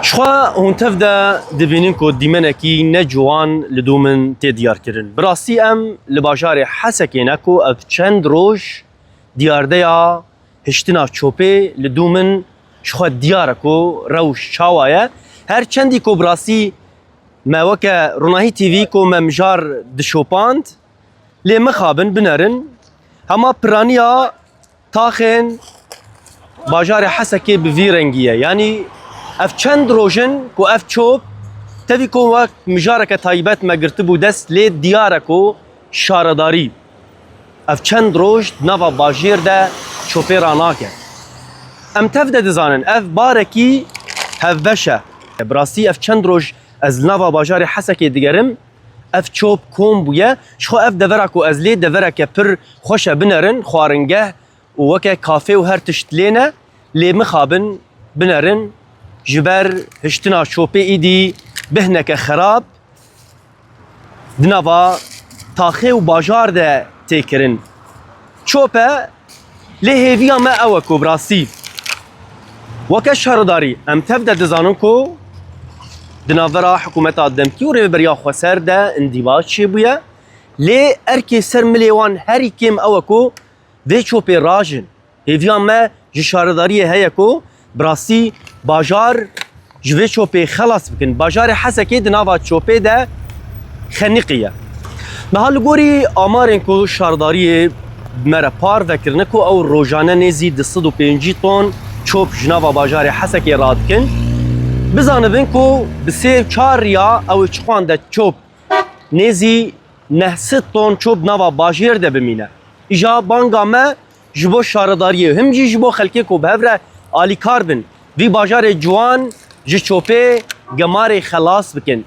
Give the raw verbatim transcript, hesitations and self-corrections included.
Jixwe hûn tev de dibînin ku dîmenekî ne ciwan li dû min tê diyarkirin. Bi rastî em li bajarê Hesekê ne ku ev çend roj diyardeya hiştina çopê li dû min jixwe diyar e ku rewş çawa ye. Her çendî ku bi rastî me weke Ronahî T V ku me mijar dişopand, lê mixabin binerin. Hema piraniya taxên bajarê Hesekê bi vî rengî ye. Yanî ev çend roj in ku ev çop tevî ku wek mijareke taybet me girtibû dest, lê diyar e ku şaredarî ev çend roj di nava bajêr de çopê ranake. Em tev de dizanin ev barekî hevbeş e. Bi rastî ev çend roj ez li nava bajarê Hesekê digerim, ev çop kom bûye. Jixwe ev devera ku ez lê devereke pir xweş e binerin, xwaringeh û weke kafê û her tişt lê ne, lê mixabin binerin, ji ber hiştina çopê îdî bihneke xerab di nava taxê û bajar de tê kirin. Çop e, lê hêviya me ew e ku bi rastî weke şaredarî em tev de dizanin ku di navbera hikûmeta demkî û rêveberiya xweser de îndîbac çêbûye. Lê erkê ser milê wan herî kêm ew e ku vê çopê rajin. Hêviya me ji şaredariyê heye ku bi rastî bajar ji vê çopê xelas bikin. Bajarê Hesekê di nava çopê de xeniqî ye. Meha li gorî amarên ku şaredariyê me re parve kirine ku ew rojane nêzî du sed û pêncî ton çop ji nava bajarê Hesekê radikin. Bizanibin ku bi sê û çar riya ew ê çixwan de çop nêzî neh sed ton çop nava bajêr de bimîne. Îja banga me ji bo şaredariyê, him jî ji bo xelkê ku bi hev re alîkar bin, vî bajarê ciwan ji çopê gemarê xelas bikin.